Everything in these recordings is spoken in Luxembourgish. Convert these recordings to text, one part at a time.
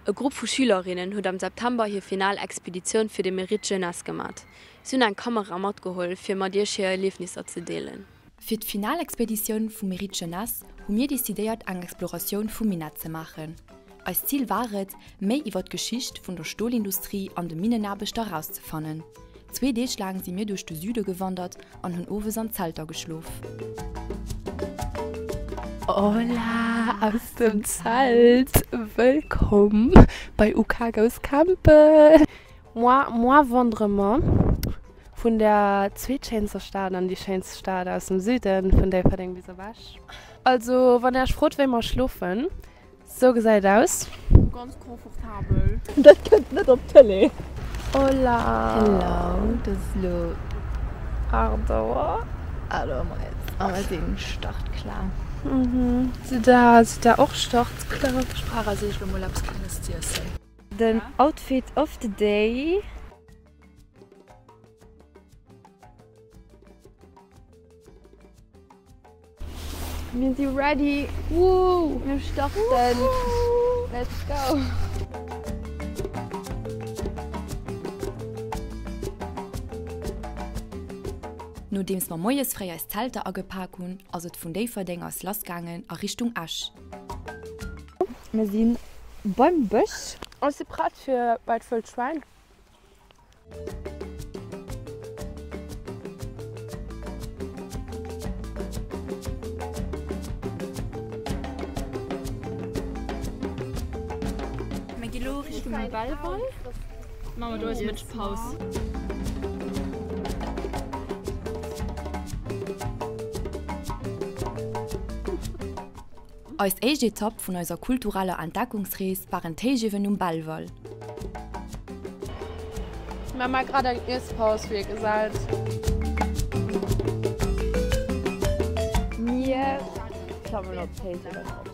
E Grupp vu Schülerinnen huet am September hir final Expeditioun fir de Mérite Jeunesse gemat. Si hunn eng Kamera matgeholl, fir mat iech hir Erliefnisser ze deelen. Fir d'Finalexpeditioun vum Mérite Jeunesse hu mir decidéiert eng Exploratioun vum Minett ze maachen. Eist Zil war et, méi iwwer d'Geschicht vun der Stolindustrie an de Minnenaarbechter erauszefannen. Zwee Deeg laang si mir duerch de Süde gewandert an hunn owes an Zelter geschlof. Hola aus dem Zelt! Wëllkomm bei UK Goes Campen! Moi, moi wandere mer vun der zweetschéinster Stad an déi schéinst Stad aus dem Süden, vun Déifferdeng bis op Esch. Also wann der iech frot wéi mer schlofen, Sou gesäit et aus. Ganz confortabel. Dat kënnt net op d'Tëlee. Hola! Hello, et ass elo 8 Auer. 8 Auer moies a mer si startklar. Mhm. Sidd der, sidd der och startklar? Ech brauch a sech elo mol eppes klenges z'iessen. Den Outfit of the day. Mir si ready! Woo! Mir starten! Let's go! Nodeems mer moies fréi eis Zelter agepak hunn, ass et vun Déifferdeng aus lass gaangen a Richtung Esch. Mir si beim Bësch. Ech si prett fir bei d'Wëllt Schwäin. Mir gi lo Richtung Belval. Maache mer do eis Mëttegpaus. Eis éischt Etapp vun eiser kultureller Entdeckungsrees waren d'Héichiewen um Belval. Mir maa grad eng Iesspaus wéi dir gesäit. Mir klammen op d'Héichiewen op.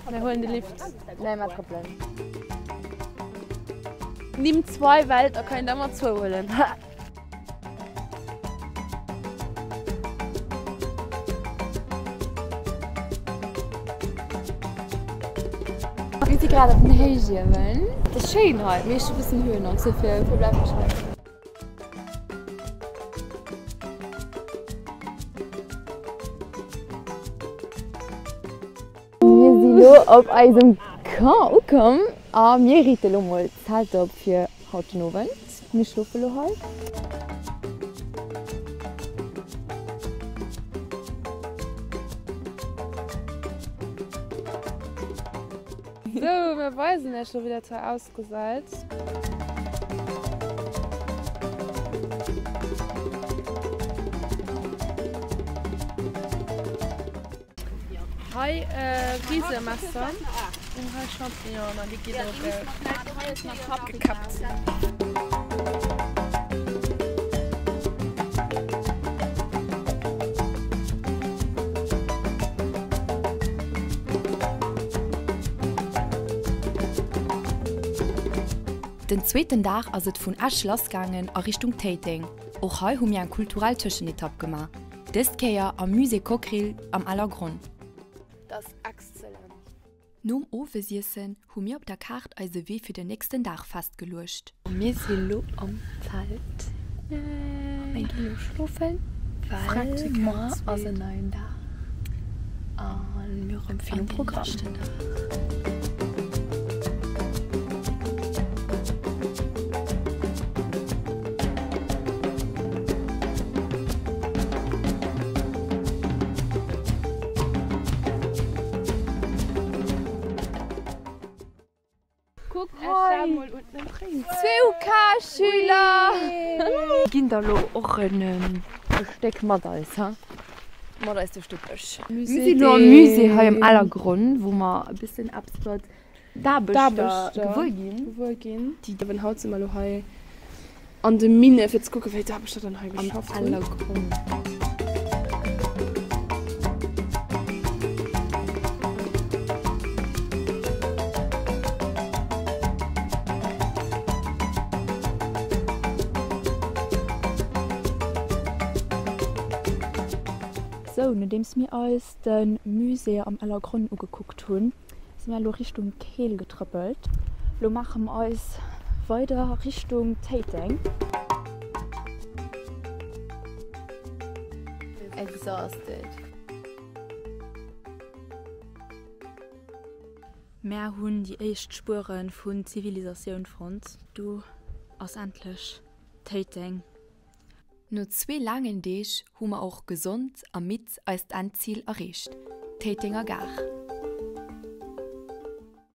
Mir huelen de Lift. Nee, mer trëppelen. Nimm zwei well da kann een der ëmmer zwou huelen. Mir si grad op den Héichiewen. Et ass schéin hei, mee ech hu bëssen Höhenangst, dofir bleiwen ech hei. Mir si lo op eisem Camp ukomm a mir riichte lo mol d'Zelt op fir haut den Owend. Mir schlofe lo hei. Sou, mir weisen iech lo wéi dat hei ausgesäit. Hei Riesemesser an hei Champignonen an déi gi do gekappt. Den zweeten Dag ass et vun Esch lassgaangen a Richtung Téiteng. Och hei hu mir eng kulturell Tëschenetapp gemaach. Dëst Kéier am Musée Cockerill am Ellergronn. Dat ass exzellent. Nom Owesiessen hu mir op der Kaart eise Wee fir den nächsten Dag festgeluecht. Mir si lo am Zelt a mir gi lo schlofen, well muer ass en neien Dag a mir hu rëm vill um Programm. Kuckt Iech dat mol un, den Prinz. Zwee UK-Schüler! Ginn der lo och en Stéck mat eis, ha? Mat eis duerch de Bësch. Mir sinn elo am Musée hei am Ellergronn, wou mer e bëssen eppes iwwer d'Aarbechter gewuer ginn. Gewuer ginn. Déi Eben haut si mer elo hei an de Minne fir ze kucken, wéi d'Aarbechter dann hei geschafft hunn. Am Ellergronn. Sou, nodeems mir eis de Musée am Ellergronn ugekuckt hunn, si mir elo Richtung Keel getrëppelt. Lo maache mer eis weider Richtung Téiteng. Exhausted. Mär hunn déi éischt Spuere vun Zivilisatioun fonnt. Do ass endlech Téiteng. No zwee laangen Deeg hu mer och gesond a midd eist Endzil erreecht, d'Téitenger Gare.